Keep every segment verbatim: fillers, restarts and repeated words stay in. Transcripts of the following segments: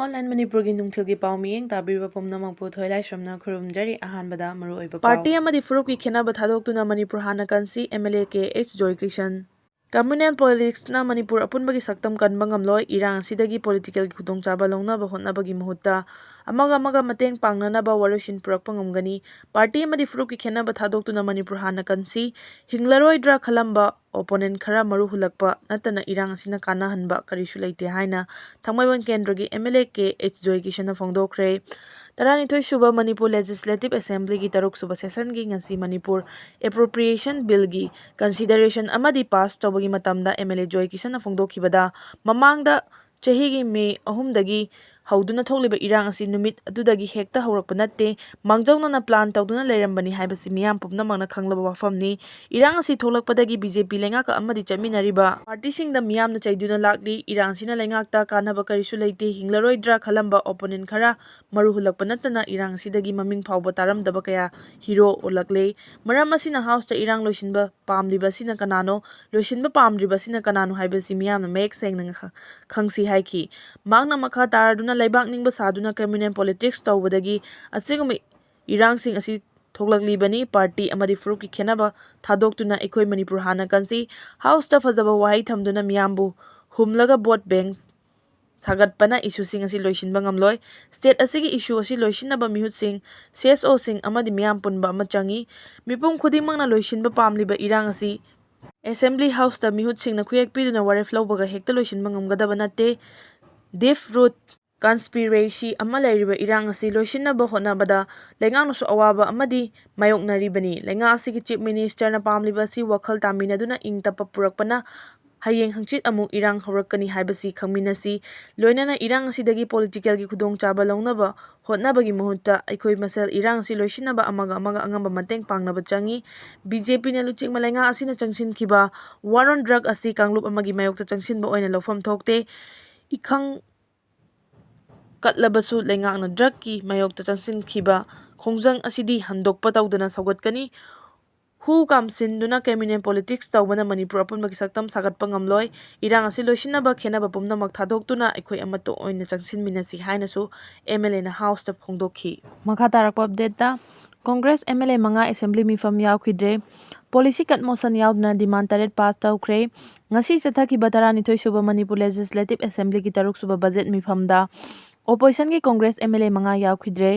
Online ꯃꯅꯤꯄꯨꯔꯒꯤ ꯅꯨꯡꯊꯤꯜꯒꯤ ꯄꯥꯎ ꯃꯤꯠꯌꯦꯡ ꯇꯥꯕꯤꯔꯤꯕ ꯄꯨꯝꯅꯃꯛꯄꯨ ꯊꯣꯏꯂꯥꯏꯁ꯭ꯔꯝꯅ ꯈꯨꯔꯨꯝꯖꯔꯤ꯫ ꯑꯍꯥꯟꯕꯗ ꯃꯔꯨꯑꯣꯏꯕ ꯄꯥꯎ꯫ ꯄꯥꯔꯇꯤ ꯑꯃꯗꯤ ꯐꯨꯔꯨꯞꯀꯤ ꯈꯦꯠꯅꯕ ꯊꯥꯗꯣꯛꯇꯨꯅ ꯃꯅꯤꯄꯨꯔ ꯍꯥꯟꯅ ꯀꯟꯁꯤ, M L A K H Joykishan. Communal ꯄꯣꯂꯤꯇꯤꯛꯁꯅ ꯃꯅꯤꯄꯨꯔ ꯑꯄꯨꯟꯕꯒꯤ ꯁꯛꯇꯝ ꯀꯟꯕ ꯉꯝꯂꯣꯏ꯫ ꯏꯔꯥꯡ ꯑꯁꯤꯗꯒꯤ ꯄꯣꯂꯤꯇꯤꯀꯦꯜꯒꯤ ꯈꯨꯗꯣꯡꯆꯥꯕ ꯂꯧꯅꯕ ꯍꯣꯠꯅꯕꯒꯤ ꯃꯍꯨꯠꯇ ꯑꯃꯒ ꯑꯃꯒ ꯃꯇꯦꯡ ꯄꯥꯡꯅꯅꯕ ꯋꯥꯔꯣꯏꯁꯤꯟ ꯄꯨꯔꯛꯄ ꯉꯝꯒꯅꯤ꯫ ꯄꯥꯔꯇꯤ ꯑꯃꯗꯤ ꯐꯨꯔꯨꯞꯀꯤ ꯈꯦꯠꯅꯕ ꯊꯥꯗꯣꯛꯇꯨꯅ ꯃꯅꯤꯄꯨꯔ ꯍꯥꯟꯅ ꯀꯟꯁꯤ, ꯍꯤꯡꯂꯔꯣꯏꯗ꯭ꯔꯥ ꯈꯜꯂꯝꯕ ꯑꯣꯄꯣꯅꯦꯟ ꯈꯔ ꯃꯔꯨ ꯍꯨꯜꯂꯛꯄ ꯅꯠꯇꯅ ꯏꯔꯥꯡ ꯑꯁꯤꯅ ꯀꯥꯟꯅꯍꯟꯕ ꯀꯔꯤꯁꯨ ꯂꯩꯇꯦ ꯍꯥꯏꯅ ꯊꯥꯡꯃꯩꯕꯟ ꯀꯦꯟꯗ꯭ꯔꯒꯤ M L A K H ꯖꯣꯏꯀꯤꯁꯟꯅ ꯐꯣꯡꯗꯣꯛꯈ꯭ꯔꯦ꯫ ꯇꯔꯥꯅꯤꯊꯣꯏ ꯁꯨꯕ ꯃꯅꯤꯄꯨꯔ ꯂꯦꯖꯤꯁꯂꯦꯇꯤꯚ ꯑꯦꯁꯦꯝꯕ꯭ꯂꯤꯒꯤ ꯇꯔꯨꯛ ꯁꯨꯕ ꯁꯦꯁꯟꯒꯤ ꯉꯁꯤ ꯃꯅꯤꯄꯨꯔ ꯑꯦꯄ꯭ꯔꯣꯄ꯭ꯔꯤꯌꯦꯁꯟ ꯕꯤꯜꯒꯤ ꯀꯟꯁꯤꯗꯔꯦꯁꯟ ꯑꯃꯗꯤ ꯄꯥꯁ ꯇꯧꯕꯒꯤ ꯃꯇꯝꯗ ꯑꯦꯝ ꯑꯦꯜ ꯑꯦ ꯖꯣꯏꯀꯤꯁꯟꯅ ꯐꯣꯡꯗꯣꯛꯈꯤꯕꯗ, ꯃꯃꯥꯡꯗ ꯆꯍꯤꯒꯤ ꯃꯦ ꯑꯍꯨꯝꯗꯒꯤ ꯍꯧꯗꯨꯅ ꯊꯣꯛꯂꯤꯕ ꯏꯔꯥꯡ ꯑꯁꯤ ꯅꯨꯃꯤꯠ ꯑꯗꯨꯗꯒꯤ ꯍꯦꯛꯇ ꯍꯧꯔꯛꯄ ꯅꯠꯇꯦ, ꯃꯥꯡꯖꯧꯅꯅ ꯄ꯭ꯂꯥꯟ ꯇꯧꯗꯨꯅ ꯂꯩꯔꯝꯕꯅꯤ ꯍꯥꯏꯕꯁꯤ ꯃꯤꯌꯥꯝ ꯄꯨꯝꯅꯃꯛꯅ ꯈꯪꯂꯕ ꯋꯥꯐꯝꯅꯤ꯫ ꯏꯔꯥꯡ ꯑꯁꯤ ꯊꯣꯛꯂꯛꯄꯗꯒꯤ ꯕꯤ ꯖꯦ ꯄꯤ ꯂꯩꯉꯥꯛꯀ ꯑꯃꯗꯤ ꯆꯠꯃꯤꯟꯅꯔꯤꯕ ꯄꯥꯔꯇꯤꯁꯤꯡꯗ ꯃꯤꯌꯥꯝꯅ ꯆꯩꯗꯨꯅ ꯂꯥꯛꯂꯤ꯫ ꯏꯔꯥꯡ ꯑꯁꯤꯅ ꯂꯩꯉꯥꯛꯇ ꯀꯥꯟꯅꯕ ꯀꯔꯤꯁꯨ ꯂꯩꯇꯦ, ꯍꯤꯡꯂꯔꯣꯏꯗ꯭ꯔꯥ ꯈꯜꯂꯝꯕ ꯑꯣꯄꯣꯅꯦꯟ ꯈꯔ ꯃꯔꯨ ꯍꯨꯜꯂꯛꯄ ꯅꯠꯇꯅ ꯏꯔꯥꯡ ꯑꯁꯤꯗꯒꯤ ꯃꯃꯤꯡ ꯐꯥꯎꯕ ꯇꯥꯔꯝꯗꯕ ꯀꯌꯥ ꯍꯤꯔꯣ ꯑꯣꯜꯂꯛꯂꯦ꯫ ꯃꯔꯝ ꯑꯁꯤꯅ ꯍꯥꯎꯁꯇ ꯏꯔꯥꯡ ꯂꯣꯏꯁꯤꯟꯕ ꯄꯥꯝꯂꯤꯕ ꯑꯁꯤꯅ ꯀꯅꯥꯅꯣ? ꯂꯣꯏꯁꯤꯟꯕ ꯄꯥꯝꯗ꯭ꯔꯤꯕ ꯑꯁꯤꯅ ꯀꯅꯥꯅꯣ ꯍꯥꯏꯕꯁꯤ ꯃꯤꯌꯥꯝꯅ ꯃꯌꯦꯛ ꯁꯦꯡꯅ ꯈ-, ꯈꯪꯁꯤ ꯍꯥꯏꯈꯤ꯫ ꯃꯍꯥꯛꯅ ꯃꯈꯥ ꯇꯥꯔꯗꯨꯅ ꯂꯩꯕꯥꯛ ꯅꯤꯡꯕ ꯁꯥꯗꯨꯅ ꯀꯝꯃ꯭ꯌꯨꯅꯦꯜ ꯄꯣꯂꯤꯇꯤꯛꯁ ꯇꯧꯕꯗꯒꯤ ꯑꯁꯤꯒꯨꯝꯕ ꯏꯔꯥꯡꯁꯤꯡ ꯑꯁꯤ ꯊꯣꯛꯂꯛꯂꯤꯕꯅꯤ꯫ ꯄꯥꯔꯇꯤ ꯑꯃꯗꯤ ꯐꯨꯔꯨꯞꯀꯤ ꯈꯦꯠꯅꯕ ꯊꯥꯗꯣꯛꯇꯨꯅ ꯑꯩꯈꯣꯏ ꯃꯅꯤꯄꯨꯔ ꯍꯥꯟꯅ ꯀꯟꯁꯤ꯫ ꯍꯥꯎꯁꯇ ꯐꯖꯕ ꯋꯥꯍꯩ ꯊꯝꯗꯨꯅ ꯃꯤꯌꯥꯝꯕꯨ ꯍꯨꯝꯂꯒ ꯚꯣꯠ ꯕꯦꯡ ꯁꯥꯒꯠꯄꯅ ꯏꯁꯨꯁꯤꯡ ꯑꯁꯤ ꯂꯣꯏꯁꯤꯟꯕ ꯉꯝꯂꯣꯏ꯫ ꯁ꯭ꯇꯦꯠ ꯑꯁꯤꯒꯤ ꯏꯁꯨ ꯑꯁꯤ ꯂꯣꯏꯁꯤꯟꯅꯕ ꯃꯤꯍꯨꯠꯁꯤꯡ, ꯁꯤ ꯑꯦꯁ ꯑꯣꯁꯤꯡ ꯑꯃꯗꯤ ꯃꯤꯌꯥꯝ ꯄꯨꯟꯕ ꯑꯃ ꯆꯪꯏ꯫ ꯃꯤꯄꯨꯝ ꯈꯨꯗꯤꯡꯃꯛꯅ ꯂꯣꯏꯁꯤꯟꯕ ꯄꯥꯝꯂꯤꯕ ꯏꯔꯥꯡ ꯑꯁꯤ ꯑꯦꯁꯦꯝꯕ꯭ꯂꯤ ꯍꯥꯎꯁꯇ ꯃꯤꯍꯨꯠꯁꯤꯡꯅ ꯈꯨꯌꯦꯛ ꯄꯤꯗꯨꯅ ꯋꯥꯔꯦꯞ ꯂꯧꯕꯒ ꯍꯦꯛꯇ ꯂꯣꯏꯁꯤꯟꯕ ꯉꯝꯒꯗꯕ ꯅꯠꯇꯦ꯫ ꯗꯤꯞ ꯔꯨꯠ ꯀꯟꯁꯄꯤꯔꯦꯁꯤ ꯑꯃ ꯂꯩꯔꯤꯕ ꯏꯔꯥꯡ ꯑꯁꯤ ꯂꯣꯏꯁꯤꯟꯅꯕ ꯍꯣꯠꯅꯕꯗ ꯂꯩꯉꯥꯛꯅꯁꯨ ꯑꯋꯥꯕ ꯑꯃꯗꯤ ꯃꯥꯌꯣꯛꯅꯔꯤꯕꯅꯤ꯫ ꯂꯩꯉꯥꯛ ꯑꯁꯤꯒꯤ ꯆꯤꯐ ꯃꯤꯅꯤꯁꯇꯔꯅ ꯄꯥꯝꯂꯤꯕ ꯑꯁꯤ ꯋꯥꯈꯜ ꯇꯥꯃꯤꯟꯅꯗꯨꯅ ꯏꯪ ꯇꯞꯄ ꯄꯨꯔꯛꯄꯅ ꯍꯌꯦꯡ ꯍꯪꯆꯤꯠ ꯑꯃꯨꯛ ꯏꯔꯥꯡ ꯍꯧꯔꯛꯀꯅꯤ ꯍꯥꯏꯕꯁꯤ ꯈꯪꯃꯤꯟꯅꯁꯤ꯫ ꯂꯣꯏꯅꯅ ꯏꯔꯥꯡ ꯑꯁꯤꯗꯒꯤ ꯄꯣꯂꯤꯇꯤꯀꯦꯜꯒꯤ ꯈꯨꯗꯣꯡꯆꯥꯕ ꯂꯧꯅꯕ ꯍꯣꯠꯅꯕꯒꯤ ꯃꯍꯨꯠꯇ ꯑꯩꯈꯣꯏ ꯃꯁꯦꯜ ꯏꯔꯥꯡ ꯑꯁꯤ ꯂꯣꯏꯁꯤꯟꯅꯕ ꯑꯃꯒ ꯑꯃꯒ ꯑꯉꯝꯕ ꯃꯇꯦꯡ ꯄꯥꯡꯅꯕ ꯆꯪꯏ꯫ ꯕꯤ ꯖꯦ ꯄꯤꯅ ꯂꯨꯆꯤꯡꯕ ꯂꯩꯉꯥꯛ ꯑꯁꯤꯅ ꯆꯪꯁꯤꯟꯈꯤꯕ war on drug ꯑꯁꯤ ꯀꯥꯡꯂꯨꯞ ꯑꯃꯒꯤ ꯃꯥꯌꯣꯛꯇ ꯆꯪꯁꯤꯟꯕ ꯑꯣꯏꯅ ꯂꯧꯐꯝ ꯊꯣꯛꯇꯦ꯫ ꯏꯈꯪ ꯀꯠꯂꯕꯁꯨ ꯂꯩꯉꯥꯛꯅ ꯗ꯭ꯔꯒꯀꯤ ꯃꯥꯌꯣꯛꯇ ꯆꯪꯁꯤꯟꯈꯤꯕ ꯈꯣꯡꯖꯪ ꯑꯁꯤꯗꯤ ꯍꯟꯗꯣꯛꯄ ꯇꯧꯗꯅ ꯁꯧꯒꯠꯀꯅꯤ꯫ ꯈꯨ ꯀꯥꯝꯁꯤꯟꯗꯨꯅ ꯀꯦꯃꯤꯅꯦꯜ ꯄꯣꯂꯤꯇꯤꯛꯁ ꯇꯧꯕꯅ ꯃꯅꯤꯄꯨꯔ ꯑꯄꯨꯟꯕꯒꯤ ꯁꯛꯇꯝ ꯁꯥꯒꯠꯄ ꯉꯝꯂꯣꯏ꯫ ꯏꯔꯥꯡ ꯑꯁꯤ ꯂꯣꯏꯁꯤꯟꯅꯕ ꯈꯦꯟꯅꯕ ꯄꯨꯝꯅꯃꯛ ꯊꯥꯗꯣꯛꯇꯨꯅ ꯑꯩꯈꯣꯏ ꯑꯃꯠꯇ ꯑꯣꯏꯅ ꯆꯪꯁꯤꯟꯃꯤꯟꯅꯁꯤ ꯍꯥꯏꯅꯁꯨ ꯑꯦꯝ ꯑꯦꯜ ꯑꯦꯅ ꯍꯥꯎꯁꯇ ꯐꯣꯡꯗꯣꯛꯈꯤ꯫ ꯃꯈꯥ ꯇꯥꯔꯛꯄ ꯑꯞꯗꯦꯠꯇ, ꯀꯣꯡꯒ꯭ꯔꯦꯁ ꯑꯦꯝ ꯑꯦꯜ ꯑꯦ ꯃꯉꯥ ꯑꯦꯁꯦꯝꯕ꯭ꯂꯤ ꯃꯤꯐꯝ ꯌꯥꯎꯈꯤꯗ꯭ꯔꯦ꯫ ꯄꯣꯂꯤꯁꯤ ꯀꯠ ꯃꯣꯁꯟ ꯌꯥꯎꯗꯨꯅ ꯗꯤꯃꯥꯟ ꯇꯔꯦꯠ ꯄꯥꯁ ꯇꯧꯈ꯭ꯔꯦ꯫ ꯉꯁꯤ ꯆꯠꯊꯈꯤꯕ ꯇꯔꯥꯅꯤꯊꯣꯏ ꯁꯨꯕ ꯃꯅꯤꯄꯨꯔ ꯂꯦꯖꯤꯁꯂꯦꯇꯤꯚ ꯑꯦꯁꯦꯝꯕ꯭ꯂꯤꯒꯤ ꯇꯔꯨꯛ ꯁꯨꯕ ꯕꯖꯦꯠ ꯃꯤꯐꯝꯗ ꯑꯣꯄꯣꯖꯤꯁꯟꯒꯤ ꯀꯣꯡꯒ꯭ꯔꯦꯁ ꯑꯦꯝ ꯑꯦꯜ ꯑꯦ ꯃꯉꯥ ꯌꯥꯎꯈꯤꯗ꯭ꯔꯦ꯫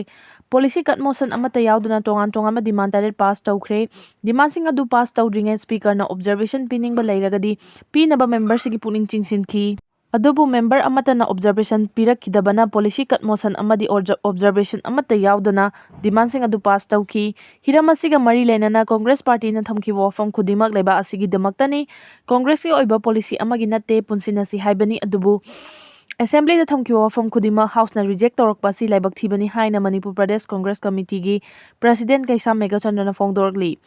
ꯄꯣꯂꯤꯁꯤ ꯀꯠ ꯃꯣꯁꯟ ꯑꯃꯠꯇ ꯌꯥꯎꯗꯅ ꯇꯣꯉꯥꯟ ꯇꯣꯉꯥꯟꯕ ꯗꯤꯃꯥꯟ ꯇꯔꯦꯠ ꯄꯥꯁ ꯇꯧꯈ꯭ꯔꯦ꯫ ꯗꯤꯃꯥꯟꯁꯤꯡ ꯑꯗꯨ ꯄꯥꯁ ꯇꯧꯗ꯭ꯔꯤꯉꯩ ꯁ꯭ꯄꯤꯀꯔꯅ ꯑꯣꯕꯖꯔꯕꯦꯁꯟ ꯄꯤꯅꯤꯡꯕ ꯂꯩꯔꯒꯗꯤ ꯄꯤꯅꯕ ꯃꯦꯝꯕꯔꯁꯤꯡꯒꯤ ꯄꯨꯛꯅꯤꯡ ꯆꯤꯡꯁꯤꯟꯈꯤ꯫ ꯑꯗꯨꯕꯨ ꯃꯦꯝꯕꯔ ꯑꯃꯠꯇꯅ ꯑꯣꯕꯖꯔꯕꯦꯁꯟ ꯄꯤꯔꯛꯈꯤꯗꯕꯅ ꯄꯣꯂꯤꯁꯤ ꯀꯠ ꯃꯣꯁꯟ ꯑꯃꯗꯤ ꯑꯣꯔꯖ-, ꯑꯣꯕꯖꯔꯕꯦꯁꯟ ꯑꯃꯠꯇ ꯌꯥꯎꯗꯅ ꯗꯤꯃꯥꯟꯁꯤꯡ ꯑꯗꯨ ꯄꯥꯁ ꯇꯧꯈꯤ꯫ ꯍꯤꯔꯝ ꯑꯁꯤꯒ ꯃꯔꯤ ꯂꯩꯅꯅ ꯀꯣꯡꯒ꯭ꯔꯦꯁ ꯄꯥꯔꯇꯤꯅ ꯊꯝꯈꯤꯕ ꯋꯥꯐꯝ ꯈꯨꯗꯤꯡꯃꯛ ꯂꯩꯕꯥꯛ ꯑꯁꯤꯒꯤꯗꯃꯛꯇꯅꯤ, ꯀꯣꯡꯒ꯭ꯔꯦꯁꯀꯤ ꯑꯣꯏꯕ ꯄꯣꯂꯤꯁꯤ ꯑꯃꯒꯤ ꯅꯠꯇꯦ, ꯄꯨꯟꯁꯤꯟꯅꯁꯤ ꯍꯥꯏꯕꯅꯤ꯫ ꯑꯗꯨꯕꯨ ꯑꯦꯁꯦꯝꯕ꯭ꯂꯤꯗ ꯊꯝꯈꯤꯕ ꯋꯥꯐꯝ ꯈꯨꯗꯤꯡꯃꯛ ꯍꯥꯎꯁꯅ ꯔꯤꯖꯦꯛ ꯇꯧꯔꯛꯄ ꯑꯁꯤ ꯂꯥꯏꯕꯛ ꯊꯤꯕꯅꯤ ꯍꯥꯏꯅ ꯃꯅꯤꯄꯨꯔ ꯄ꯭ꯔꯗꯦꯁ ꯀꯣꯡꯒ꯭ꯔꯦꯁ ꯀꯃꯤꯇꯤꯒꯤ ꯄ꯭ꯔꯁꯤꯗꯦꯟ ꯀꯩꯁꯥꯝ ꯃꯦꯘꯆꯟꯗ꯭ꯔꯅ ꯐꯣꯡꯗꯣꯔꯛꯂꯤ꯫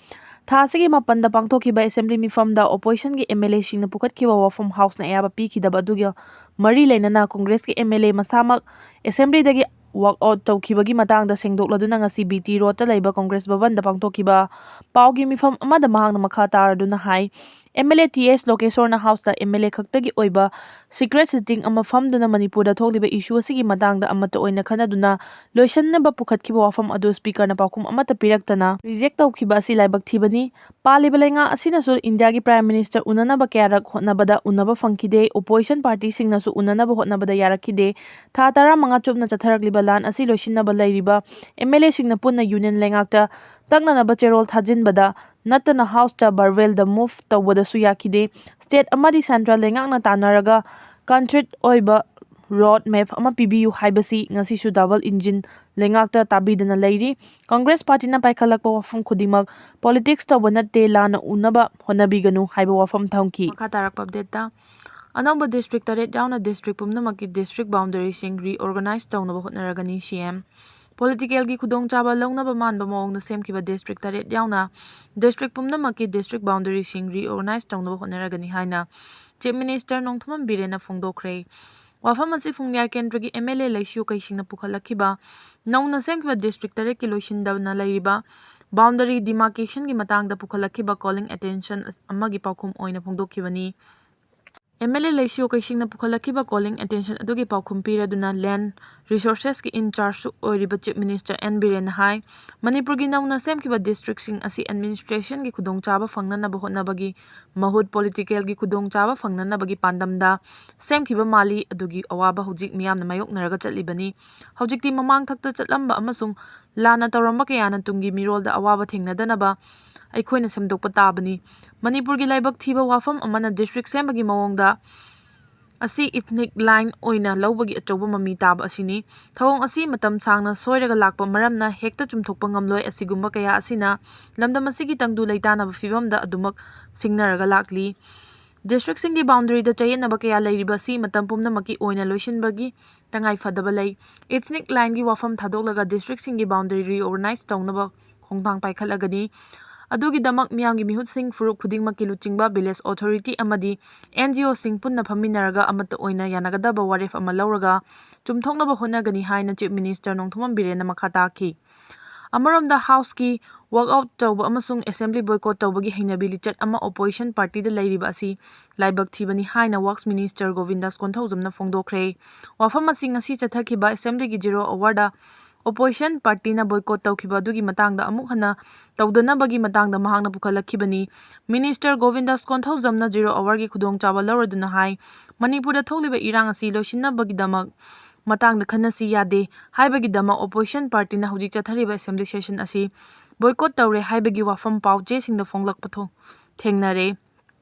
ꯊꯥ ꯑꯁꯤꯒꯤ ꯃꯥꯄꯟꯗ ꯄꯥꯡꯊꯣꯛꯈꯤꯕ ꯑꯦꯁꯦꯝꯕ꯭ꯂꯤ ꯃꯤꯐꯝꯗ ꯑꯣꯄꯣꯖꯤꯁꯟꯒꯤ ꯑꯦꯝ ꯑꯦꯜ ꯑꯦꯁꯤꯡꯅ ꯄꯨꯈꯠꯈꯤꯕ ꯋꯥꯐꯝ ꯍꯥꯎꯁꯅ ꯑꯌꯥꯕ ꯄꯤꯈꯤꯗꯕ ꯑꯗꯨꯒ ꯃꯔꯤ ꯂꯩꯅꯅ ꯀꯣꯡꯒ꯭ꯔꯦꯁꯀꯤ ꯑꯦꯝ ꯑꯦꯜ ꯑꯦ ꯃꯁꯥꯃꯛ ꯑꯦꯁꯦꯝꯕ꯭ꯂꯤꯗꯒꯤ ꯋꯥꯛ ꯑꯥꯎꯠ ꯇꯧꯈꯤꯕꯒꯤ ꯃꯇꯥꯡꯗ ꯁꯦꯡꯗꯣꯛꯂꯗꯨꯅ ꯉꯁꯤ ꯕꯤ ꯇꯤ ꯔꯣꯗꯇ ꯂꯩꯕ ꯀꯣꯡꯒ꯭ꯔꯦꯁ ꯚꯕꯟꯗ ꯄꯥꯡꯊꯣꯛꯈꯤꯕ ꯄꯥꯎꯒꯤ ꯃꯤꯐꯝ ꯑꯃꯗ ꯃꯍꯥꯛꯅ ꯃꯈꯥ ꯇꯥꯔꯗꯨꯅ ꯍꯥꯏ, M L A T S ꯂꯣꯀꯦꯁꯣꯔꯅ ꯍꯥꯎꯁꯇ ꯑꯦꯝ ꯑꯦꯜ ꯑꯦ ꯈꯛꯇꯒꯤ ꯑꯣꯏꯕ ꯁꯤꯀ꯭ꯔꯦꯠ ꯁꯤꯇꯤꯡ ꯑꯃ ꯐꯝꯗꯨꯅ ꯃꯅꯤꯄꯨꯔꯗ ꯊꯣꯛꯂꯤꯕ ꯏꯁꯨ ꯑꯁꯤꯒꯤ ꯃꯇꯥꯡꯗ ꯑꯃꯠꯇ ꯑꯣꯏꯅ ꯈꯟꯅꯗꯨꯅ ꯂꯣꯏꯁꯤꯟꯅꯕ ꯄꯨꯈꯠꯈꯤꯕ ꯋꯥꯐꯝ ꯑꯗꯨ ꯁ꯭ꯄꯤꯀꯔꯅ ꯄꯥꯎꯈꯨꯝ ꯑꯃꯠꯇ ꯄꯤꯔꯛꯇꯅ ꯔꯤꯖꯦꯛ ꯇꯧꯈꯤꯕ ꯑꯁꯤ ꯂꯥꯏꯕꯛ ꯊꯤꯕꯅꯤ꯫ ꯄꯥꯜꯂꯤꯕ ꯂꯩꯉꯥꯛ ꯑꯁꯤꯅꯁꯨ ꯏꯟꯗꯤꯌꯥꯒꯤ ꯄ꯭ꯔꯥꯏꯝ ꯃꯤꯅꯤꯁꯇꯔ ꯎꯅꯅꯕ ꯀꯌꯥꯔꯛ ꯍꯣꯠꯅꯕꯗ ꯎꯅꯕ ꯐꯪꯈꯤꯗꯦ꯫ ꯑꯣꯄꯣꯖꯤꯁꯟ ꯄꯥꯔꯇꯤꯁꯤꯡꯅꯁꯨ ꯎꯅꯅꯕ ꯍꯣꯠꯅꯕꯗ ꯌꯥꯔꯛꯈꯤꯗꯦ꯫ ꯊꯥ ꯇꯔꯥꯃꯉꯥ ꯆꯨꯞꯅ ꯆꯠꯊꯔꯛꯂꯤꯕ ꯂꯥꯟ ꯑꯁꯤ ꯂꯣꯏꯁꯤꯟꯅꯕ ꯂꯩꯔꯤꯕ ꯑꯦꯝ ꯑꯦꯜ ꯑꯦꯁꯤꯡꯅ ꯄꯨꯟꯅ ꯌꯨꯅꯤꯌꯟ ꯂꯩꯉꯥꯛꯇ ꯇꯛꯅꯅꯕ ꯆꯦꯔꯣꯜ ꯊꯥꯖꯤꯟꯕꯗ ꯅꯠꯇꯅ ꯍꯥꯎꯁꯇ ꯚꯔꯕꯦꯜꯗ ꯃꯨꯚ ꯇꯧꯕꯗꯁꯨ ꯌꯥꯈꯤꯗꯦ꯫ ꯁ꯭ꯇꯦꯠ ꯑꯃꯗꯤ ꯁꯦꯟꯇ꯭ꯔꯦꯜ ꯂꯩꯉꯥꯛꯅ ꯇꯥꯟꯅꯔꯒ ꯀꯟꯀ꯭ꯔꯤꯠ ꯑꯣꯏꯕ ꯔꯣꯗ ꯃꯦꯞ ꯑꯃ ꯄꯤꯕꯤꯌꯨ ꯍꯥꯏꯕꯁꯤ ꯉꯁꯤꯁꯨ ꯗꯕꯜ ꯏꯟꯖꯤꯟ ꯂꯩꯉꯥꯛꯇ ꯇꯥꯕꯤꯗꯅ ꯂꯩꯔꯤ꯫ ꯀꯣꯡꯒ꯭ꯔꯦꯁ ꯄꯥꯔꯇꯤꯅ ꯄꯥꯏꯈꯠꯂꯛꯄ ꯋꯥꯐꯝ ꯈꯨꯗꯤꯡꯃꯛ ꯄꯣꯂꯤꯇꯤꯛꯁ ꯇꯧꯕ ꯅꯠꯇꯦ, ꯂꯥꯟꯅ ꯎꯅꯕ ꯍꯣꯠꯅꯕꯤꯒꯅꯨ ꯍꯥꯏꯕ ꯋꯥꯐꯝ ꯊꯝꯈꯤ꯫ ꯃꯈꯥ ꯇꯥꯔꯛꯄ ꯑꯞꯗꯦꯠꯇ, ꯑꯅꯧꯕ ꯗꯤꯁꯇ꯭ꯔꯤꯛ ꯇꯔꯦꯠ ꯌꯥꯎꯅ ꯗꯤꯁꯇ꯭ꯔꯤꯛ ꯄꯨꯝꯅꯃꯛꯀꯤ ꯗꯤꯁꯇ꯭ꯔꯤꯛ ꯕꯥꯎꯟꯗꯔꯤꯁꯤꯡ ꯔꯤꯑꯣꯔꯒꯅꯥꯏꯖ ꯇꯧꯅꯕ ꯍꯣꯠꯅꯔꯒꯅꯤ, ꯁꯤ ꯑꯦꯝ꯫ ꯄꯣꯂꯤꯇꯤꯀꯦꯜꯒꯤ ꯈꯨꯗꯣꯡꯆꯥꯕ ꯂꯧꯅꯕ ꯃꯥꯟꯕ ꯃꯑꯣꯡꯗ ꯁꯦꯝꯈꯤꯕ ꯗꯤꯁꯇ꯭ꯔꯤꯛ ꯇꯔꯦꯠ ꯌꯥꯎꯅ ꯗꯤꯁꯇ꯭ꯔꯤꯛ ꯄꯨꯝꯅꯃꯛꯀꯤ ꯗꯤꯁꯇ꯭ꯔꯤꯛ ꯕꯥꯎꯟꯗꯔꯤꯁꯤꯡ ꯔꯤꯑꯣꯔꯒꯅꯥꯏꯖ ꯇꯧꯅꯕ ꯍꯣꯠꯅꯔꯒꯅꯤ ꯍꯥꯏꯅ ꯆꯤꯐ ꯃꯤꯅꯤꯁꯇꯔ ꯅꯣꯡꯊꯣꯝꯕꯝ ꯕꯤꯔꯦꯟꯅ ꯐꯣꯡꯗꯣꯛꯈ꯭ꯔꯦ꯫ ꯋꯥꯐꯝ ꯑꯁꯤ ꯐꯨꯡꯌꯥꯔ ꯀꯦꯟꯗ꯭ꯔꯒꯤ ꯑꯦꯝ ꯑꯦꯜ ꯑꯦ ꯂꯩꯁꯤꯌꯨ ꯀꯩꯁꯤꯡꯅ ꯄꯨꯈꯠꯂꯛꯈꯤꯕ ꯅꯧꯅ ꯁꯦꯝꯈꯤꯕ ꯗꯤꯁꯇ꯭ꯔꯤꯛ ꯇꯔꯦꯠꯀꯤ ꯂꯣꯏꯁꯤꯟꯗꯅ ꯂꯩꯔꯤꯕ boundary demarcationꯒꯤ ꯃꯇꯥꯡꯗ ꯄꯨꯈꯠꯂꯛꯈꯤꯕ calling attention ꯑꯃꯒꯤ ꯄꯥꯎꯈꯨꯝ ꯑꯣꯏꯅ ꯐꯣꯡꯗꯣꯛꯈꯤꯕꯅꯤ꯫ MLA ꯂꯩꯁꯤꯌꯣ ꯀꯩꯁꯤꯡꯅ ꯄꯨꯈꯠꯂꯛꯈꯤꯕ calling attention ꯑꯗꯨꯒꯤ ꯄꯥꯎꯈꯨꯝ ꯄꯤꯔꯗꯨꯅ land resourcesꯀꯤ in chargeꯁꯨ ꯑꯣꯏꯔꯤꯕ Chief Minister N ꯕꯤꯔꯦꯟꯅ ꯍꯥꯏ, ꯃꯅꯤꯄꯨꯔꯒꯤ ꯅꯧꯅ ꯁꯦꯝꯈꯤꯕ districtꯁꯤꯡ ꯑꯁꯤ administrationꯒꯤ ꯈꯨꯗꯣꯡꯆꯥꯕ ꯐꯪꯅꯅꯕ ꯍꯣꯠꯅꯕꯒꯤ ꯃꯍꯨꯠ politicalꯒꯤ ꯈꯨꯗꯣꯡꯆꯥꯕ ꯐꯪꯅꯅꯕꯒꯤ ꯄꯥꯟꯗꯝꯗ ꯁꯦꯝꯈꯤꯕ ꯃꯥꯜꯂꯤ꯫ ꯑꯗꯨꯒꯤ ꯑꯋꯥꯕ ꯍꯧꯖꯤꯛ ꯃꯤꯌꯥꯝꯅ ꯃꯥꯌꯣꯛꯅꯔꯒ ꯆꯠꯂꯤꯕꯅꯤ꯫ ꯍꯧꯖꯤꯛꯇꯤ ꯃꯃꯥꯡ ꯊꯛꯇ ꯆꯠꯂꯝꯕ ꯑꯃꯁꯨꯡ ꯂꯥꯟꯅ ꯇꯧꯔꯝꯕ ꯀꯌꯥꯅ ꯇꯨꯡꯒꯤ ꯃꯤꯔꯣꯜꯗ ꯑꯋꯥꯕ ꯊꯦꯡꯅꯗꯅꯕ ꯑꯩꯈꯣꯏꯅ ꯁꯦꯝꯗꯣꯛꯄ ꯇꯥꯕꯅꯤ꯫ ꯃꯅꯤꯄꯨꯔꯒꯤ ꯂꯥꯏꯕꯛ ꯊꯤꯕ ꯋꯥꯐꯝ ꯑꯃꯅ district ꯁꯦꯝꯕꯒꯤ ꯃꯑꯣꯡꯗ ꯑꯁꯤ ethnic line ꯑꯣꯏꯅ ꯂꯧꯕꯒꯤ ꯑꯆꯧꯕ ꯃꯃꯤ ꯇꯥꯕ ꯑꯁꯤꯅꯤ꯫ ꯊꯧꯑꯣꯡ ꯑꯁꯤ ꯃꯇꯝ ꯁꯥꯡꯅ ꯁꯣꯏꯔꯒ ꯂꯥꯛꯄ ꯃꯔꯝꯅ ꯍꯦꯛꯇ ꯆꯨꯝꯊꯣꯛꯄ ꯉꯝꯂꯣꯏ꯫ ꯑꯁꯤꯒꯨꯝꯕ ꯀꯌꯥ ꯑꯁꯤꯅ ꯂꯝꯗꯝ ꯑꯁꯤꯒꯤ ꯇꯪꯗꯨ ꯂꯩꯇꯥꯅꯕ ꯐꯤꯕꯝꯗ ꯑꯗꯨꯃꯛ ꯁꯤꯡꯅꯔꯒ ꯂꯥꯛꯂꯤ꯫ Districtꯁꯤꯡꯒꯤ boundaryꯗ ꯆꯌꯦꯠꯅꯕ ꯀꯌꯥ ꯂꯩꯔꯤꯕ ꯑꯁꯤ ꯃꯇꯝ ꯄꯨꯝꯅꯃꯛꯀꯤ ꯑꯣꯏꯅ ꯂꯣꯏꯁꯤꯟꯕꯒꯤ ꯇꯉꯥꯏ ꯐꯗꯕ ꯂꯩ꯫ Ethnic lineꯒꯤ ꯋꯥꯐꯝ ꯊꯥꯗꯣꯛꯂꯒ districtꯁꯤꯡꯒꯤ boundary reorganize ꯇꯧꯅꯕ ꯈꯣꯡꯊꯥꯡ ꯄꯥꯏꯈꯠꯂꯒꯅꯤ꯫ ꯑꯗꯨꯒꯤꯗꯃꯛ ꯃꯤꯌꯥꯝꯒꯤ ꯃꯤꯍꯨꯠꯁꯤꯡ, ꯐꯨꯔꯨꯞ ꯈꯨꯗꯤꯡꯃꯛꯀꯤ ꯂꯨꯆꯤꯡꯕ, village authority ꯑꯃꯗꯤ NGOꯁꯤꯡ ꯄꯨꯟꯅ ꯐꯝꯃꯤꯟꯅꯔꯒ ꯑꯃꯠꯇ ꯑꯣꯏꯅ ꯌꯥꯅꯒꯗꯕ ꯋꯥꯔꯦꯞ ꯑꯃ ꯂꯧꯔꯒ ꯆꯨꯝꯊꯣꯛꯅꯕ ꯍꯣꯠꯅꯒꯅꯤ ꯍꯥꯏꯅ Chief Minister ꯅꯣꯡꯊꯣꯝꯕꯝ ꯕꯤꯔꯦꯟꯅ ꯃꯈꯥ ꯇꯥꯈꯤ꯫ ꯑꯃꯔꯣꯝꯗ Houseꯀꯤ walkout ꯇꯧꯕ ꯑꯃꯁꯨꯡ Assembly boycott ꯇꯧꯕꯒꯤ ꯍꯩꯅꯕꯤ ꯂꯤꯆꯠ ꯑꯃ opposition partyꯗ ꯂꯩꯔꯤꯕ ꯑꯁꯤ ꯂꯥꯏꯕꯛ ꯊꯤꯕꯅꯤ ꯍꯥꯏꯅ Works Minister ꯒꯣꯕꯤꯟꯗꯥꯁ ꯀꯣꯟꯊꯧꯖꯝꯅ ꯐꯣꯡꯗꯣꯛꯈ꯭ꯔꯦ꯫ ꯋꯥꯐꯝ ꯑꯁꯤ ꯉꯁꯤ ꯆꯠꯊꯈꯤꯕ Assemblyꯒꯤ zero hourꯗ opposition partyꯅ boycott ꯇꯧꯈꯤꯕ ꯑꯗꯨꯒꯤ ꯃꯇꯥꯡꯗ ꯑꯃꯨꯛ ꯍꯟꯅ ꯇꯧꯗꯅꯕꯒꯤ ꯃꯇꯥꯡꯗ ꯃꯍꯥꯛꯅ ꯄꯨꯈꯠꯂꯛꯈꯤꯕꯅꯤ꯫ Minister ꯒꯣꯕꯤꯟꯗꯥꯁ ꯀꯣꯟꯊꯧꯖꯝꯅ zero hourꯒꯤ ꯈꯨꯗꯣꯡꯆꯥꯕ ꯂꯧꯔꯗꯨꯅ ꯍꯥꯏ, ꯃꯅꯤꯄꯨꯔꯗ ꯊꯣꯛꯂꯤꯕ ꯏꯔꯥꯡ ꯑꯁꯤ ꯂꯣꯏꯁꯤꯟꯅꯕꯒꯤꯗꯃꯛ ꯃꯇꯥꯡꯗ ꯈꯟꯅꯁꯤ ꯌꯥꯗꯦ ꯍꯥꯏꯕꯒꯤꯗꯃꯛ opposition partyꯅ ꯍꯧꯖꯤꯛ ꯆꯠꯊꯔꯤꯕ Assembly session ꯑꯁꯤ boycott ꯇꯧꯔꯦ ꯍꯥꯏꯕꯒꯤ ꯋꯥꯐꯝ ꯄꯥꯎ ꯆꯦꯁꯤꯡꯗ ꯐꯣꯡꯂꯛꯄ ꯊꯣ-, ꯊꯦꯡꯅꯔꯦ꯫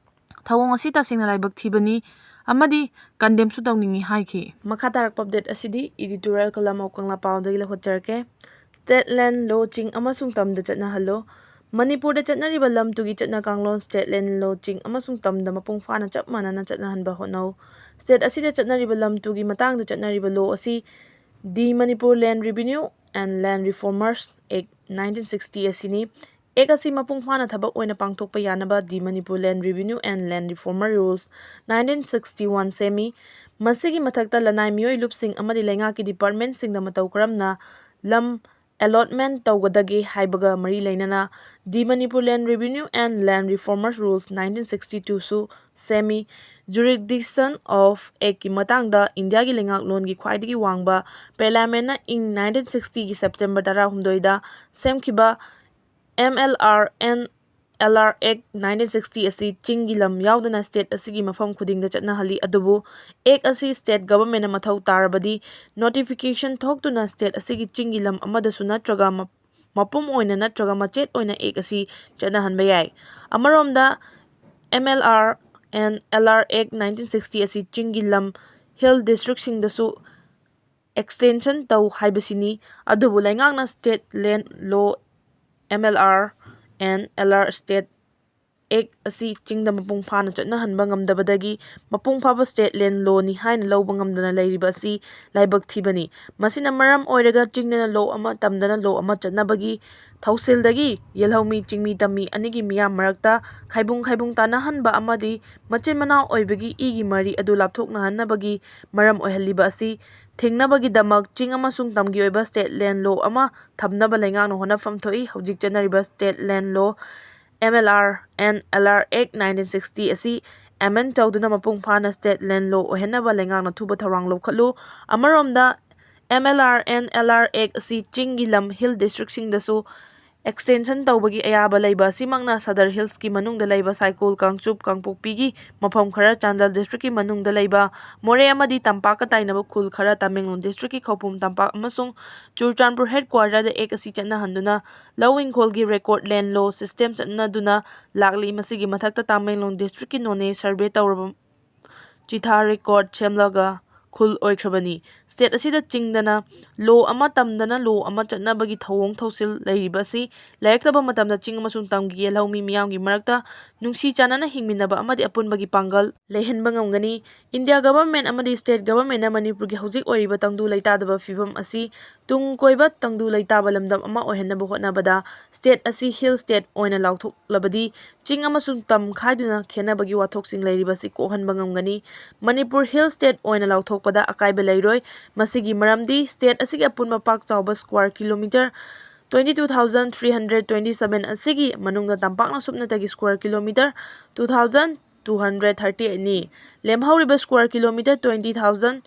ꯊꯧꯑꯣꯡ ꯑꯁꯤ ꯇꯁꯦꯡꯅ ꯂꯥꯏꯕꯛ ꯊꯤꯕꯅꯤ ꯑꯃꯗꯤ condemnꯁꯨ ꯇꯧꯅꯤꯡꯏ ꯍꯥꯏꯈꯤ꯫ ꯃꯈꯥ ꯇꯥꯔꯛꯄ update ꯑꯁꯤꯗꯤ editorial column of Kangla ꯄꯥꯎꯗꯒꯤ ꯂꯧꯈꯠꯆꯔꯛꯀꯦ꯫ State land law ꯆꯤꯡ ꯑꯃꯁꯨꯡ ꯇꯝꯗ ꯆꯠꯅꯍꯜꯂꯣ꯫ ꯃꯅꯤꯄꯨꯔꯗ ꯆꯠꯅꯔꯤꯕ ꯂꯝ ꯇꯨꯒꯤ ꯆꯠꯅ ꯀꯥꯡꯂꯣꯟ state land law ꯆꯤꯡ ꯑꯃꯁꯨꯡ ꯇꯝꯗ ꯃꯄꯨꯡ ꯐꯥꯅ ꯆꯞ ꯃꯥꯟꯅꯅ ꯆꯠꯅꯍꯟꯕ ꯍꯣꯠꯅꯧ꯫ State ꯑꯁꯤꯗ ꯆꯠꯅꯔꯤꯕ ꯂꯝ ꯇꯨꯒꯤ ꯃꯇꯥꯡꯗ ꯆꯠꯅꯔꯤꯕ law ꯑꯁꯤ The Manipur Land Revenue and Land Reformers Act nineteen sixty ꯑꯁꯤꯅꯤ꯫ Act ꯑꯁꯤ ꯃꯄꯨꯡ ꯐꯥꯅ ꯊꯕꯛ ꯑꯣꯏꯅ ꯄꯥꯡꯊꯣꯛꯄ ꯌꯥꯅꯕ The Manipur Land Revenue and Land Reformer Rules nineteen sixty one ꯁꯦꯝꯃꯤ꯫ ꯃꯁꯤꯒꯤ ꯃꯊꯛꯇ ꯂꯅꯥꯏ ꯃꯤꯑꯣꯏ ꯂꯨꯞꯁꯤꯡ ꯑꯃꯗꯤ ꯂꯩꯉꯥꯛꯀꯤ departmentꯁꯤꯡꯗ ꯃꯇꯧ ꯀꯔꯝꯅ ꯂꯝ allotment ꯇꯧꯒꯗꯒꯦ ꯍꯥꯏꯕꯒ ꯃꯔꯤ ꯂꯩꯅꯅ The Manipur Land Revenue and Land Reformers Rules nineteen sixty two ꯁꯨ ꯁꯦꯝꯃꯤ꯫ Jurisdiction of Actꯀꯤ ꯃꯇꯥꯡꯗ ꯏꯟꯗꯤꯌꯥꯒꯤ ꯂꯩꯉꯥꯛꯂꯣꯟꯒꯤ ꯈ꯭ꯋꯥꯏꯗꯒꯤ ꯋꯥꯡꯕ Parliamentꯅ ꯏꯪ nineteen sixtyꯒꯤ September ꯇꯔꯥꯍꯨꯝꯗꯣꯏꯗ ꯁꯦꯝꯈꯤꯕ M L R and L R Act nineteen sixty ꯑꯁꯤ ꯆꯤꯡꯒꯤ ꯂꯝ ꯌꯥꯎꯗꯅ state ꯑꯁꯤꯒꯤ ꯃꯐꯝ ꯈꯨꯗꯤꯡꯗ ꯆꯠꯅꯍꯜꯂꯤ꯫ ꯑꯗꯨꯕꯨ Act ꯑꯁꯤ state governmentꯅ ꯃꯊꯧ ꯇꯥꯔꯕꯗꯤ notification ꯊꯣꯛꯇꯨꯅ state ꯑꯁꯤꯒꯤ ꯆꯤꯡꯒꯤ ꯂꯝ ꯑꯃꯗꯁꯨ ꯅꯠꯇ꯭ꯔꯒ ꯃ-, ꯃꯄꯨꯝ ꯑꯣꯏꯅ ꯅꯠꯇ꯭ꯔꯒ ꯃꯆꯦꯠ ꯑꯣꯏꯅ Act ꯑꯁꯤ ꯆꯠꯅꯍꯟꯕ ꯌꯥꯏ꯫ ꯑꯃꯔꯣꯝꯗ M L R and L R Act nineteen sixty ꯑꯁꯤ ꯆꯤꯡꯒꯤ ꯂꯝ, hill districtꯁꯤꯡꯗꯁꯨ extension ꯇꯧ ꯍꯥꯏꯕꯁꯤꯅꯤ꯫ ꯑꯗꯨꯕꯨ ꯂꯩꯉꯥꯛꯅ state land law, M L R and L R state Act ꯑꯁꯤ ꯆꯤꯡꯗ ꯃꯄꯨꯡ ꯐꯥꯅ ꯆꯠꯅꯍꯟꯕ ꯉꯝꯗꯕꯗꯒꯤ ꯃꯄꯨꯡ ꯐꯥꯕ state land lawꯅꯤ ꯍꯥꯏꯅ ꯂꯧꯕ ꯉꯝꯗꯅ ꯂꯩꯔꯤꯕ ꯑꯁꯤ ꯂꯥꯏꯕꯛ ꯊꯤꯕꯅꯤ꯫ ꯃꯁꯤꯅ ꯃꯔꯝ ꯑꯣꯏꯔꯒ ꯆꯤꯡꯗꯅ law ꯑꯃ, ꯇꯝꯗꯅ law ꯑꯃ ꯆꯠꯅꯕꯒꯤ ꯊꯧꯁꯤꯜꯗꯒꯤ ꯌꯦꯜꯍꯧꯃꯤ ꯆꯤꯡꯃꯤ ꯇꯝꯃꯤ ꯑꯅꯤꯒꯤ ꯃꯤꯌꯥꯝ ꯃꯔꯛꯇ ꯈꯥꯏꯕꯨꯡ ꯈꯥꯏꯕꯨꯡ ꯇꯥꯅꯍꯟꯕ ꯑꯃꯗꯤ ꯃꯆꯤꯟ ꯃꯅꯥꯎ ꯑꯣꯏꯕꯒꯤ ꯏꯒꯤ ꯃꯔꯤ ꯑꯗꯨ ꯂꯥꯞꯊꯣꯛꯅꯍꯟꯅꯕꯒꯤ ꯃꯔꯝ ꯑꯣꯏꯍꯜꯂꯤꯕ ꯑꯁꯤ ꯊꯤꯡꯅꯕꯒꯤꯗꯃꯛ ꯆꯤꯡ ꯑꯃꯁꯨꯡ ꯇꯝꯒꯤ ꯑꯣꯏꯕ state land law ꯑꯃ ꯊꯝꯅꯕ ꯂꯩꯉꯥꯛꯅ ꯍꯣꯠꯅꯐꯝ ꯊꯣꯛꯏ꯫ ꯍꯧꯖꯤꯛ ꯆꯠꯅꯔꯤꯕ state land law, M L R and L R Act nineteen sixty ꯑꯁꯤ amend ꯇꯧꯗꯨꯅ ꯃꯄꯨꯡ ꯐꯥꯅ state land law ꯑꯣꯏꯍꯟꯅꯕ ꯂꯩꯉꯥꯛꯅ ꯊꯨꯕ ꯊꯧꯔꯥꯡ ꯂꯧꯈꯠꯂꯨ꯫ ꯑꯃꯔꯣꯝꯗ, M L R and L R Act ꯑꯁꯤ ꯆꯤꯡꯒꯤ ꯂꯝ, hill districtꯁꯤꯡꯗꯁꯨ extension ꯇꯧꯕꯒꯤ ꯑꯌꯥꯕ ꯂꯩꯕ ꯑꯁꯤꯃꯛꯅ Sadar Hillsꯀꯤ ꯃꯅꯨꯡꯗ ꯂꯩꯕ ꯁꯥꯏꯀꯨꯜ, ꯀꯥꯡꯆꯨꯞ, ꯀꯥꯡꯄꯣꯛꯄꯤꯒꯤ ꯃꯐꯝ ꯈꯔ, ꯆꯥꯟꯗꯦꯜ districtꯀꯤ ꯃꯅꯨꯡꯗ ꯂꯩꯕ ꯃꯣꯔꯦ ꯑꯃꯗꯤ ꯇꯝꯄꯥꯛꯀ ꯇꯥꯏꯅꯕ ꯈꯨꯜ ꯈꯔ, ꯇꯃꯦꯡꯂꯣꯡ districtꯀꯤ ꯈꯧꯄꯨꯝ ꯇꯝꯄꯥꯛ ꯑꯃꯁꯨꯡ ꯆꯨꯔꯆꯥꯟꯄꯨꯔ headquarterꯗ Act ꯑꯁꯤ ꯆꯠꯅꯍꯟꯗꯨꯅ ꯂꯧ ꯏꯪꯈꯣꯜꯒꯤ record land law system ꯆꯠꯅꯗꯨꯅ ꯂꯥꯛꯂꯤ꯫ ꯃꯁꯤꯒꯤ ꯃꯊꯛꯇ ꯇꯃꯦꯡꯂꯣꯡ districtꯀꯤ ꯅꯣꯅꯦ survey ꯇꯧꯔꯕ ꯆꯤꯊꯥ record ꯁꯦꯝꯂꯒ ꯈꯨꯜ ꯑꯣꯏꯈ꯭ꯔꯕꯅꯤ꯫ State ꯑꯁꯤꯗ ꯆꯤꯡꯗꯅ law ꯑꯃ, ꯇꯝꯗꯅ law ꯑꯃ ꯆꯠꯅꯕꯒꯤ ꯊꯧꯑꯣꯡ ꯊꯧꯁꯤꯜ ꯂꯩꯔꯤꯕ ꯑꯁꯤ ꯂꯩꯔꯛꯇꯕ ꯃꯇꯝꯗ ꯆꯤꯡ ꯑꯃꯁꯨꯡ ꯇꯝꯒꯤ ꯌꯦꯜꯍꯧꯃꯤ ꯃꯤꯌꯥꯝꯒꯤ ꯃꯔꯛꯇ ꯅꯨꯡꯁꯤ ꯆꯥꯟꯅꯅ ꯍꯤꯡꯃꯤꯟꯅꯕ ꯑꯃꯗꯤ ꯑꯄꯨꯟꯕꯒꯤ ꯄꯥꯡꯒꯜ ꯂꯩꯍꯟꯕ ꯉꯝꯒꯅꯤ꯫ ꯏꯟꯗꯤꯌꯥ ꯒꯚꯔꯟꯃꯦꯟꯠ ꯑꯃꯗꯤ ꯁ꯭ꯇꯦꯠ ꯒꯚꯔꯟꯃꯦꯟꯠꯅ ꯃꯅꯤꯄꯨꯔꯒꯤ ꯍꯧꯖꯤꯛ ꯑꯣꯏꯔꯤꯕ ꯇꯪꯗꯨ ꯂꯩꯇꯥꯗꯕ ꯐꯤꯕꯝ ꯑꯁꯤ ꯇꯨꯡ ꯀꯣꯏꯕ ꯇꯪꯗꯨ ꯂꯩꯇꯥꯕ ꯂꯝꯗꯝ ꯑꯃ ꯑꯣꯏꯍꯟꯅꯕ ꯍꯣꯠꯅꯕꯗ ꯁ꯭ꯇꯦꯠ ꯑꯁꯤ ꯍꯤꯜ ꯁ꯭ꯇꯦꯠ ꯑꯣꯏꯅ ꯂꯥꯎꯊꯣꯛꯂꯕꯗꯤ ꯆꯤꯡ ꯑꯃꯁꯨꯡ ꯇꯝ ꯈꯥꯏꯗꯨꯅ ꯈꯦꯠꯅꯕꯒꯤ ꯋꯥꯊꯣꯛꯁꯤꯡ ꯂꯩꯔꯤꯕꯁꯤ ꯀꯣꯛꯍꯟꯕ ꯉꯝꯒꯅꯤ꯫ ꯃꯅꯤꯄꯨꯔ ꯍꯤꯜ ꯁ꯭ꯇꯦꯠ ꯑꯣꯏꯅ ꯂꯥꯎꯊꯣꯛꯄꯗ ꯑꯀꯥꯏꯕ ꯂꯩꯔꯣꯏ꯫ ꯃꯁꯤꯒꯤ ꯃꯔꯝꯗꯤ ꯁ꯭ꯇꯦꯠ ꯑꯁꯤꯒꯤ ꯑꯄꯨꯟꯕ ꯄꯥꯛ ꯆꯥꯎꯕ square kilometre twenty two thousand three hundred twenty seven ꯑꯁꯤꯒꯤ ꯃꯅꯨꯡꯗ ꯇꯝꯄꯥꯛꯅ ꯁꯨꯞꯅꯇꯒꯤ square kilometre two thousand two hundred thirty eight ꯅꯤ꯫ ꯂꯦꯝꯍꯧꯔꯤꯕ square kilometre twenty thousand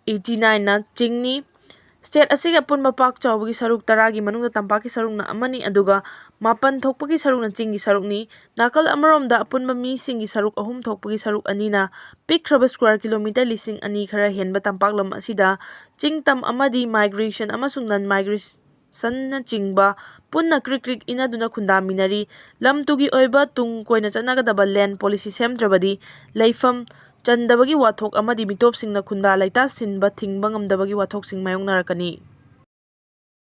eighty nine ꯅ ꯆꯤꯡꯅꯤ꯫ ꯁ꯭ꯇꯦꯠ ꯑꯁꯤꯒꯤ ꯑꯄꯨꯟꯕ ꯄꯥꯛ ꯆꯥꯎꯕꯒꯤ ꯁꯔꯨꯛ ꯇꯔꯥꯒꯤ ꯃꯅꯨꯡꯗ ꯇꯝꯄꯥꯛꯀꯤ ꯁꯔꯨꯛꯅ ꯑꯃꯅꯤ, ꯑꯗꯨꯒ ꯃꯥꯄꯟ ꯊꯣꯛꯄꯒꯤ ꯁꯔꯨꯛꯅ ꯆꯤꯡꯒꯤ ꯁꯔꯨꯛꯅꯤ꯫ ꯅꯥꯀꯜ ꯑꯃꯔꯣꯝꯗ ꯑꯄꯨꯟꯕ ꯃꯤꯁꯤꯡꯒꯤ ꯁꯔꯨꯛ ꯑꯍꯨꯝ ꯊꯣꯛꯄꯒꯤ ꯁꯔꯨꯛ ꯑꯅꯤꯅ ꯄꯤꯛꯈ꯭ꯔꯕ square kilometre ꯂꯤꯁꯤꯡ ꯑꯅꯤ ꯈꯔ ꯍꯦꯟꯕ ꯇꯝꯄꯥꯛ ꯂꯝ ꯑꯁꯤꯗ ꯆꯤꯡ ꯇꯝ ꯑꯃꯗꯤ migration ꯑꯃꯁꯨꯡ non migration ꯁꯟꯅꯆꯤꯡꯕ ꯄꯨꯟꯅ ꯀ꯭ꯔꯤꯛ ꯀ꯭ꯔꯤꯛ ꯏꯟꯅꯗꯨꯅ ꯈꯨꯟꯗꯥꯃꯤꯟꯅꯔꯤ꯫ ꯂꯝ ꯇꯨꯒꯤ ꯑꯣꯏꯕ ꯇꯨꯡ ꯀꯣꯏꯅ ꯆꯠꯅꯒꯗꯕ land policy ꯁꯦꯝꯗ꯭ꯔꯕꯗꯤ ꯂꯩꯐꯝ ꯆꯟꯗꯕꯒꯤ ꯋꯥꯊꯣꯛ ꯑꯃꯗꯤ ꯃꯤꯇꯣꯞꯁꯤꯡꯅ ꯈꯨꯟꯗꯥ ꯂꯩꯇꯥ ꯁꯤꯟꯕ ꯊꯤꯡꯕ ꯉꯝꯗꯕꯒꯤ ꯋꯥꯊꯣꯛꯁꯤꯡ ꯃꯥꯌꯣꯛꯅꯔꯛꯀꯅꯤ꯫